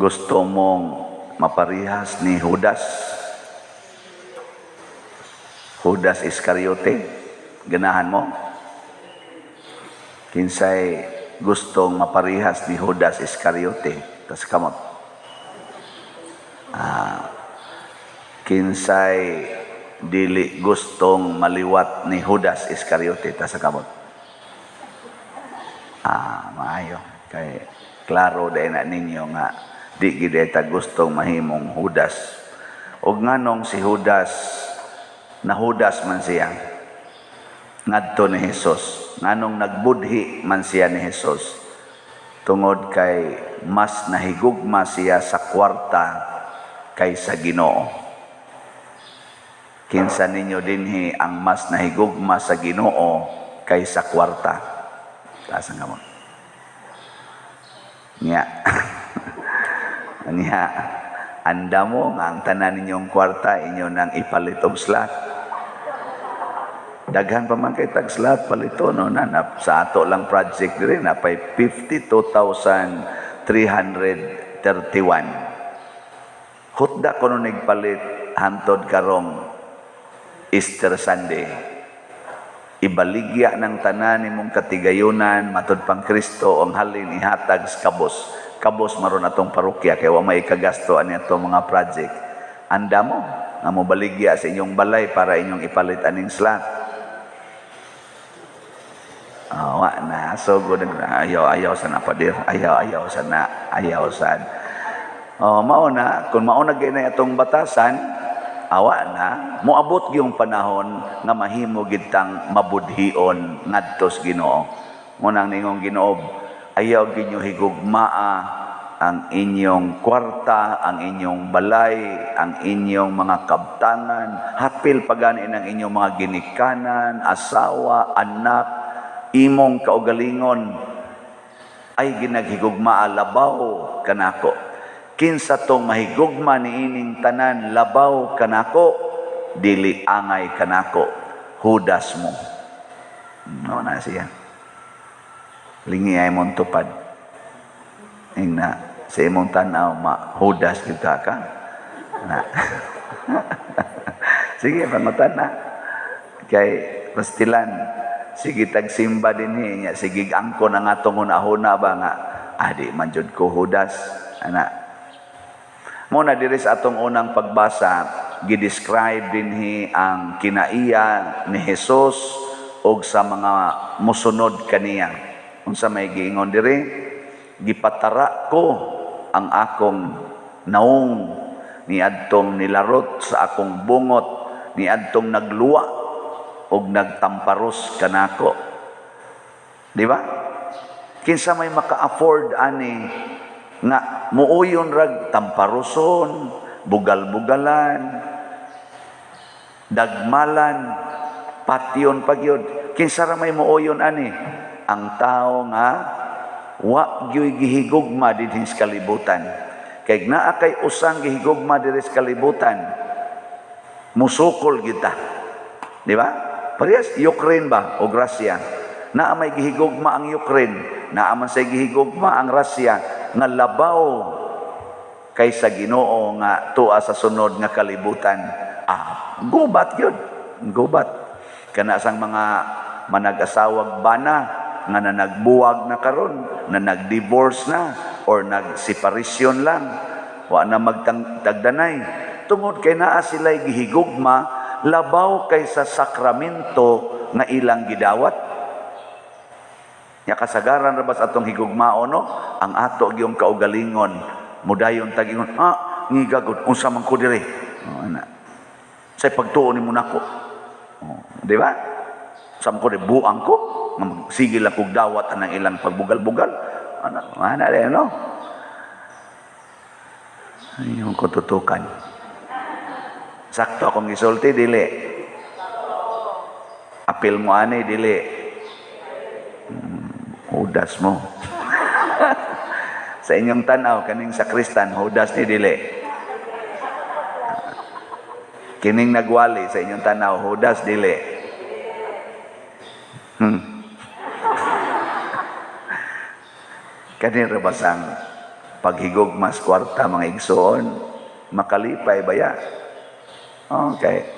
Gusto mong maparihas ni Judas? Judas Iscariote? Ganahan mo? Kinsay gustong maparihas ni Judas Iscariote? Tas kamot. Kinsay dili gustong maliwat ni Judas Iscariote? Tas kamot. Maayo. Kay klaro diay na ninyo nga di gid ta gustong mahimong Judas. Og nganong si Judas, nahudas man siya ngadto ni Jesus? Nganong nagbudhi man siya ni Jesus? Tungod kay mas nahigugma siya sa kwarta kaysa Ginoo. Kinsa ninyo dinhi ang mas nahigugma sa Ginoo kaysa kwarta? Taas ang kamot. Nya. Nya. Anda mo nga ang tanan ninyong kwarta inyo nang ipalit og slot. Daghan pa man kay tag slot palito, no, na sa ato lang project diri napay 52,331. Hutda kuno nigpalit hantod karong Easter Sunday. Ibaligya ng tanan nimong katigayunan matud pang Kristo ang halin ihatag sa kabos. Kabos maron atong parokya kay wa may kagasto ani atong mga project. Anda mo nga mobaligya sa inyong balay para inyong ipalit aning slot? Oh, wa na. So good. Ayaw, ayaw sana, pader. Ayaw, ayaw sana. Ayaw sad. Oh, mao na, kung mao na gyud atong batasan, awa na, moabot gyung panahon nga mahimo gid tang mabudhion ngadto sa Ginoo. Mao nang ningong Ginoo, ayaw ginyo higugmaa ang inyong kwarta, ang inyong balay, ang inyong mga kabtangan, hapil pagani ng inyong mga ginikanan, asawa, anak, imong kaugalingon, ay ginaghigugmaa labaw kanako. Kinsa tong mahigugma ni ining tanan labaw kanako, dili angay kanako, Judas mo. No na siya. Lingi ay mong tupad. Ingna, sa imong tanaw, ma Judas kita ka. Na. Sige, pangutan na. Kay pastilan, sige tagsimba din niya, sige angko na nga atong hunahuna ba nga, ah, di man jud ko Judas. Ana. Muna diri sa atong unang pagbasa, gi-describe dinhi ang kinaiya ni Jesus og sa mga musunod kaniya. Unsa may giingon diri? Gipatara ko ang akong naong niadtong nilarot sa akong bungot, niadtong nagluwa og nagtamparos kanako. Di ba? Kinsa may maka-afford ani nga muuyon rag tamparoson, bugal-bugalan, dagmalan, patyon pagyud? Kinsa ra may muuyon ani? Ang tao nga wa gyoy gihigugma dinhi sa kalibutan. Kay naa kay usang gihigugma diri sa kalibutan, musukol kita. Di ba? Parehas Ukraine ba o Russia? Naa may gihigugma ang Ukraine, naa man say gihigugma ang Russia nga labaw kaysa Ginoo nga tuwa sa sunod nga kalibutan. Ah, gubat yun. Gubat. Kana sang mga manag-asawag bana nga na nagbuwag na karon, na nag-divorce na or nag-separation lang, wa na magtagdanay tungod kay naa sila'y gihigugma labaw kaysa sakramento nga ilang gidawat. Nya kasagaran ra bas atong higugmao, no, ang ato gyung kaugalingon, mudayon tag-ingon, "Ah, ngigagod, unsa man ko diri?" Oh, ana say pagtuo nimo nako. Oh, di ba? Sa ko di buang ko nga sige lang kog dawat anang ilang pagbugal-bugal, ana ana di, no? Ay, yung kututukan. Sakto akong gisulti, dili? Apil mo ani, dili? Hudas mo. Sa inyong tanaw, kaning sakristan, hudas ni dili? Kining nagwali, sa inyong tanaw, hudas, dili? Kanin basang Paghigugmas kwarta, mga igsoon, makalipay baya? Okay.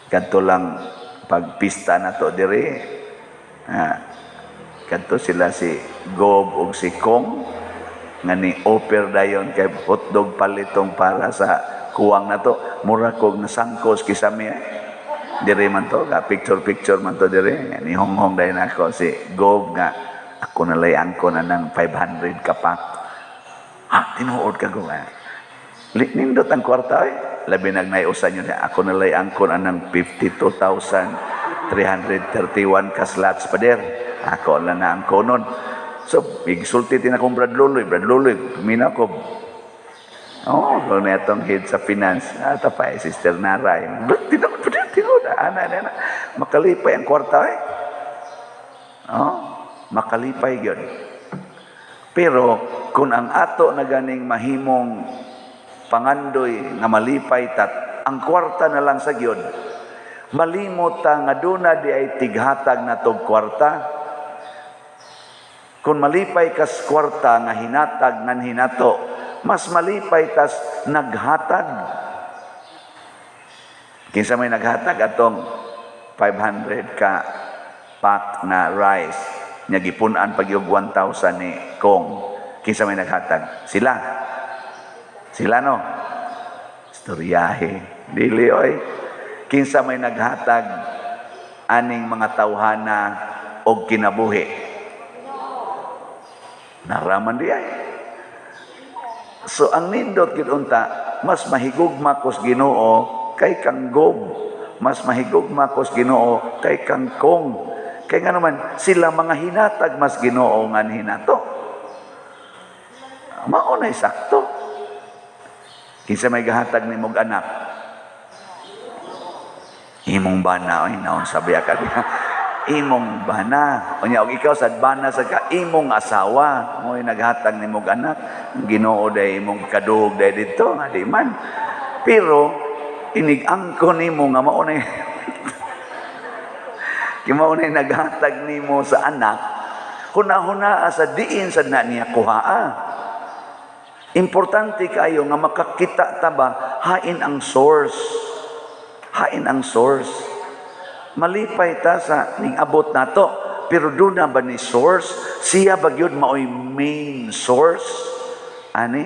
Kadto lang pagpista na to diri. Ah, kadto sila si Gob ug si Kong nga ni offer dayon kay hotdog palitong para sa kuwang na to. Mura kog nasangkos kisami eh. Diri man to, ga picture picture man to diri. Ni honghong dayon ako si Gob nga ako nalay angko na ng 500 ka pack. Ha, tinuod ka, Gob. Ah. Nindot ang kwarta eh. Labi nag naiusan nyo niya. Ako nalay angkon anang 52,331 ka slots, pader. Ako lang na ang konon. So, igsulti tin akong Brad Luloy. Brad Luloy, pumina ko. Oh, kung netong head sa finance. Ah, tapay, Sister Naray. Tinuod, pader, tinuod. Ana, ana, ana. Makalipay ang kwarta eh. Oh, makalipay yun. Pero, kung ang ato na ganing mahimong pangandoy nga malipay tat ang kwarta na lang sa gyud, malimot ta nga duna di ay tighatag na tog kwarta. Kung malipay kas kwarta nga hinatag ngan hinato, mas malipay tas naghatag. Kinsa may naghatag atong 500 ka pack na rice nya gipun-an pag 1,000 ni Kong? Kinsa may naghatag? Sila. Sila, no? Istoryahe. Dili oy. Kinsa may naghatag aning mga tawhana og kinabuhi? Naraman di ay. So ang nindot gid unta, mas mahigugma kos Ginoo kay kang Gob. Mas mahigugma kos Ginoo kay kang Kong. Kay nga naman sila mga hinatag mas Ginoo ngan hinato. Mao nay sakto. Kinsa may gahatag nimog anak? Imong bana, oy, naon sabi ka diha. Imong bana. Unya og ikaw sad bana sa ka imong asawa, mo'y naghatag nimog anak. Ginoo day imong kaduhog day didto, nga di man. Pero inig angko nimo nga mao nay kay mao nay naghatag nimo sa anak, huna-huna sa diin sad na niya kuhaa. Importante kayo nga makakita ta ba hain ang source. Hain ang source. Malipay ta sa ning abot nato, pero doon na ba ni source? Siya ba gyud maoy main source? Ani?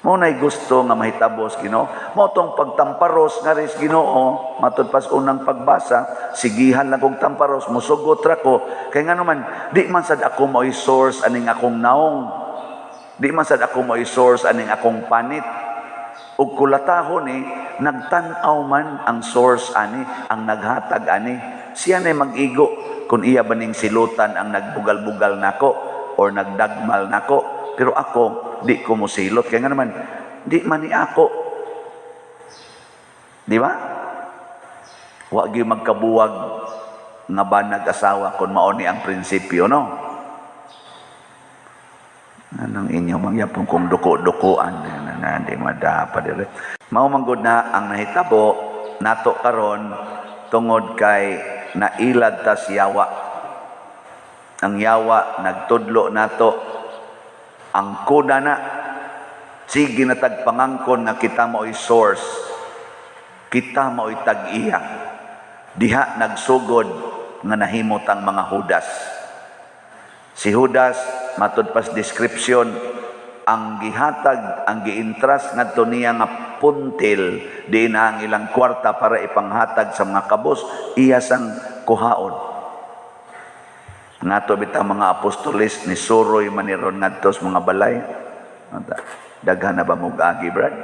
Mo na'y gusto nga mahitabos Ginoo. Mo tong pagtamparos nga ris Ginoo, matud pas unang pagbasa, sigihan lang kog tamparos, musugot ra ko. Kay nga naman, di man sad ako maoy source aning akong naong. Di man sad ako maoy source aning akong panit. Ug kulatahon ni nagtan-aw man ang source ani, ang naghatag ani. Siya na mag-igo kung iya ba ning silutan ang nagbugal-bugal nako or nagdagmal nako. Pero ako, di ko mosilot. Kaya nga naman, di man ni ako. Di ba? Wa gyud magkabuwag nga banag asawa kung mao ni ang prinsipyo, no? Anong inyo mangyapon kung duko-dukuan na, na di madapa dire. Mao man gud na ang nahitabo nato karon tungod kay nailad ta si yawa. Ang yawa nagtudlo nato ang kuda na sige na tagpangangkon nga kita mao'y source, kita mao'y tag-iya. Diha nagsugod nga nahimot ang mga Judas. Si Judas, matud pas description, ang gihatag, ang giintras ngadto niya nga puntil di na ang ilang kwarta para ipanghatag sa mga kabos, iya sang kuhaon. Ngato bitaw mga apostoles ni suroy maniron ngadto sa mga balay. Daghan na ba mo agi, Brad?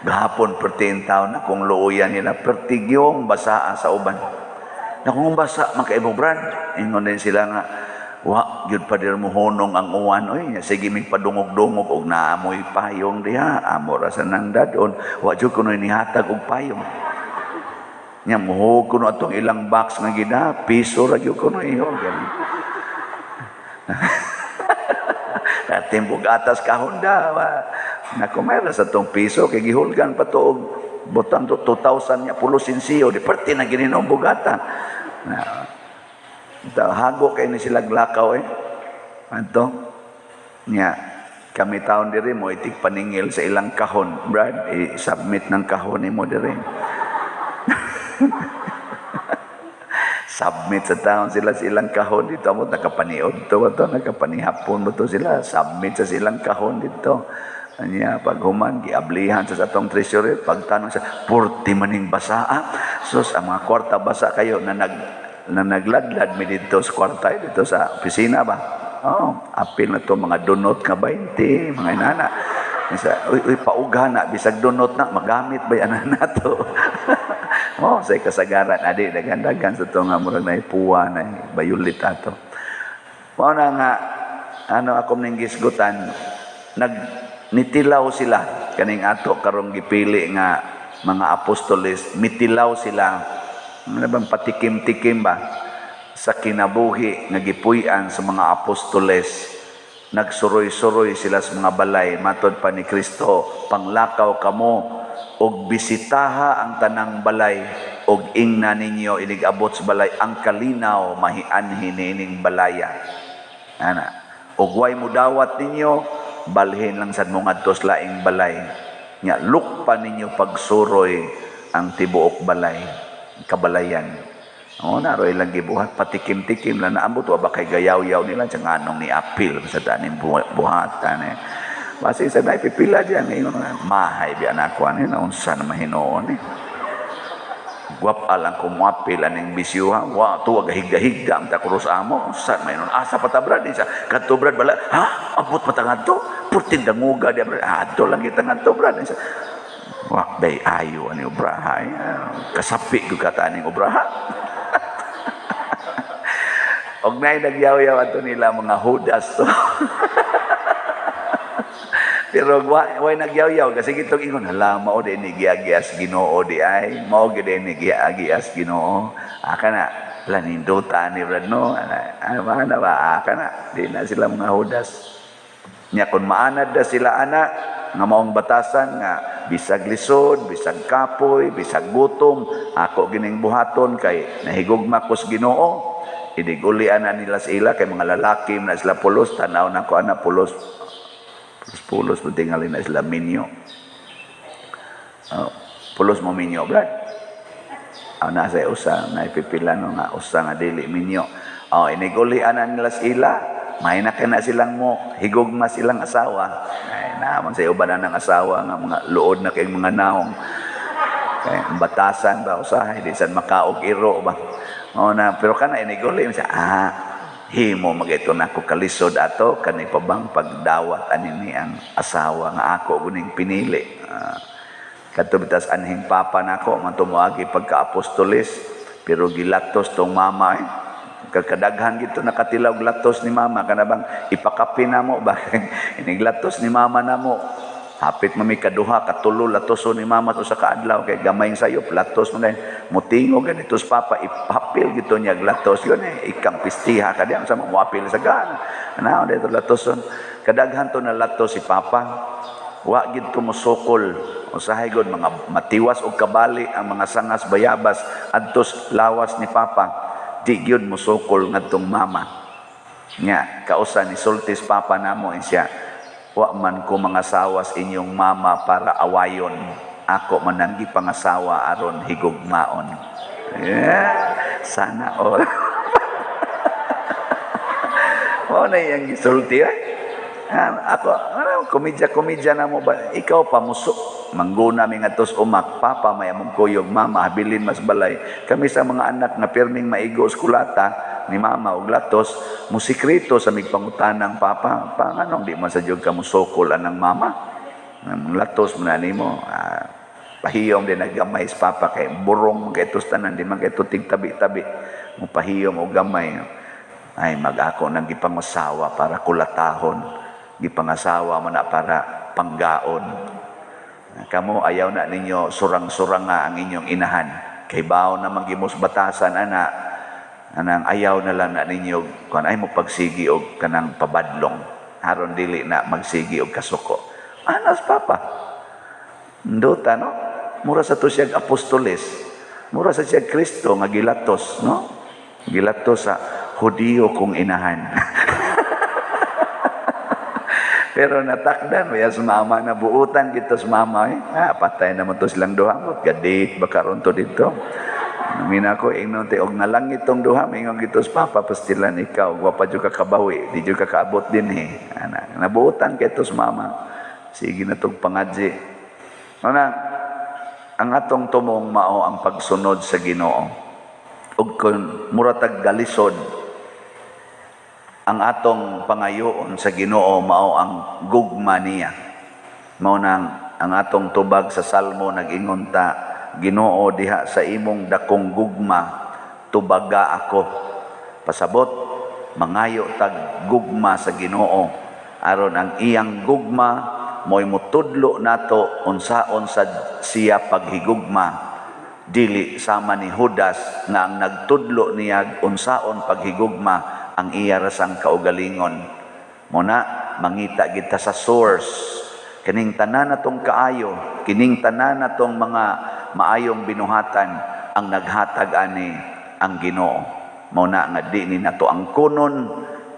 Gahapon pertiin taon na kung luoyan nila, pertigyong basaa sa uban. Na kung basa makaimo, Brad, ingon din sila nga, wa gyud pa dir mo hunong ang uwan oy, sige mig padungog-dungog og naamoy payong diha, amo ra sa nang dadon, wa jud kuno nihatag og payong. Nya muhug kuno atong ilang box nga gida, piso ra gyud kuno iyo. Timbog atas kahon da. Nako, mayroon sa tong piso kay gihulgan pa to og butang to 2,000 nya pulo sinsiyo di parte na gini bugata. Na, hago kay ni sila glakaw eh. Ato nya kami taon diri mo itig paningil sa ilang kahon. Brad, i-submit ng kahon nimo diri. Submit sa taon sila sa ilang kahon dito mo nakapaniod to ba to, nakapanihapon ba to sila, submit sa silang kahon dito. Anya pag human giablihan sa atong treasurer, pagtanong sa purti maning basa, ah. Sus, ang mga kwarta basa kayo na nag na nagladlad mi dito sa kwarta dito sa opisina ba. Oh, apil na to mga dunot nga 20, mga inana. Isa, uy, uy, pauga na, bisag dunot na, magamit ba yan na to? Oh, sa kasagaran, adi, daghan-daghan sa to nga murag na ipuwa na bayulit ato. Mao na nga, ano ako ning gisgutan, nag nitilaw sila, kaning ato karong gipili nga mga apostoles, mitilaw sila, ano bang patikim-tikim ba, sa kinabuhi nga gipuy-an sa mga apostoles. Nagsuroy-suroy sila sa mga balay, matod pa ni Kristo, panglakaw kamo og bisitaha ang tanang balay og ingna ninyo inig-abot sa balay ang kalinaw mahianhin niining balaya. Ana, og way mudawat ninyo, balhin lang sad mo ngadto sa laing balay. Nya lukpa ninyo pagsuroy ang tibuok balay, kabalayan. O na roy lang gibuhat, patikim-tikim lang naambot wa ba kay gayaw-yaw nila sa nganong ni apil sa taning buhatan eh. Basi sa dai pipila diyan ngayon mahay biya na ako ani na unsa na mahinuon eh. Guwap alang kumuapil aning bisyo ha. Wa tuwa gahigda-higda ang takuros amo. Unsa mahinuon asa pa ta brad sa kadto brad bala ha abot pa ta ngadto purting danguga di brad adto lang kita ngadto brad sa. Wa day ayo ani obraha eh. Kasapi gyud ka aning obraha. Og nay nagyaw-yaw ato nila mga hudas to. Pero wa nagyaw-yaw kasi gitong ingon hala mao di ni giagias Ginoo di ay mao gid ni giagias Ginoo. Aka na laninduta ni brad no ana ana ba aka na di na sila mga hudas. Nya kun maanad na sila ana nga maong batasan nga bisag lisod, bisag kapoy, bisag gutom, ako gining buhaton kay nahigugma ko sa Ginoo. Inig-uli ana nila sa ila kay mga lalaki na sila pulos, tanaw na ko ana pulos. Pulos, pulos tingali na sila minyo. Oh, pulos mo minyo, brad. Oh, nasa usa, naipipila no nga usa nga dili minyo. Oh, inig-uli ana nila sa ila, may na kay na silang mo higugma silang asawa. Ay, naman sa uban na ng asawa nga mga luod na kay mga naong. Kay batasan ba usahay di sad makaog iro ba. O na, pero kana iniguli siya, ah, himo magito na ako kalisod ato kani pa bang pagdawat ani ni ang asawa nga ako guning pinili. Kadto bitas anhing papa nako man tumuagi pagka-apostoles pero gilatos tong mama eh. Kakadaghan gito nakatilaw latos ni mama kana bang ipakape namo ba iniglatos ni mama namo. Hapit mami kaduha katulo latoso ni mama to sa kaadlaw kay gamay sayop latos man dahil mutingo ganito sa papa ipapil gito niya latos yun eh ikang pistiha ka diyan sa muapil sa gan ana dito latoson kadaghan to na latos si papa wa gid to mosukol usahay gud mga matiwas og kabali ang mga sangas bayabas adtos lawas ni papa di gyud mosukol ngadtong mama nya kausa ni sultis papa namo siya. Wa man ko mga sawas inyong mama para awayon. Ako man ang gipangasawa aron higugmaon. Yeah, sana all. Mao na iyang gisulti eh. Ako, ano, komedya-komedya na mo ba? Ikaw pa muso. Mangguna mi ngadtos umak, papa may among kuyog, mama habilin mas balay. Kami sa mga anak nga pirming maigo eskulata ni mama og latos, musikreto sa migpangutanang papa. Panganong di man sa jud ka musokol anang mama? Ang latos man nimo, pahiyom din naggamay sa papa kay burong man kay tanan di man kay tig tabi-tabi. Mupahiyom og gamay. Ay mag-ako nang gipangasawa para kulatahon, gipangasawa man na para panggaon. Kamo ayaw na ninyo surang-suranga ang inyong inahan. Kay bawo na manggimos batasan ana, anang ayaw na lang na ninyo kun ay mo pagsigi og kanang pabadlong aron dili na magsigi og kasuko. Anas papa. Ndota no? Mura sa to siya apostoles. Mura sa siya Kristo nga gilatos, no? Gilatos sa Hudiyo kong inahan. Pero natakdan ba sa mama, nabuutan kita sa mama eh. Ah, patay naman to silang duha mo. Gadate ba karon to dito? Mina ko ingnon ti og nalangit tong duha, mingon gito sa papa, pastilan ikaw, wa pa jud ka kabawi, di jud ka kaabot dinhi. Ana, nabuutan kay to sa mama. Sige na tog pangadji. Ana, ang atong tumong mao ang pagsunod sa Ginoo. Ug kun muratag galisod ang atong pangayoon sa Ginoo, mao ang gugma niya. Mao nang ang atong tubag sa Salmo, nag-ingon ta, "Ginoo, diha sa imong dakong gugma, tubaga ako." Pasabot, mangayo tag gugma sa Ginoo aron ang iyang gugma mo'y mutudlo nato unsaon sa siya paghigugma, dili sama ni Judas nga ang nagtudlo niya unsaon paghigugma ang iya rasang kaugalingon. Muna mangita kita sa source kining tanan natong kaayo, kining tanan natong mga maayong binuhatan, ang naghatag ani ang Ginoo. Mao na nga di ni nato ang kunon,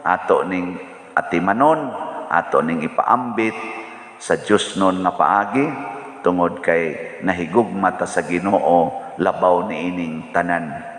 ato ning atimanon, ato ning ipaambit sa Dios nun nga paagi, tungod kay nahigugma ta sa Ginoo labaw niining tanan.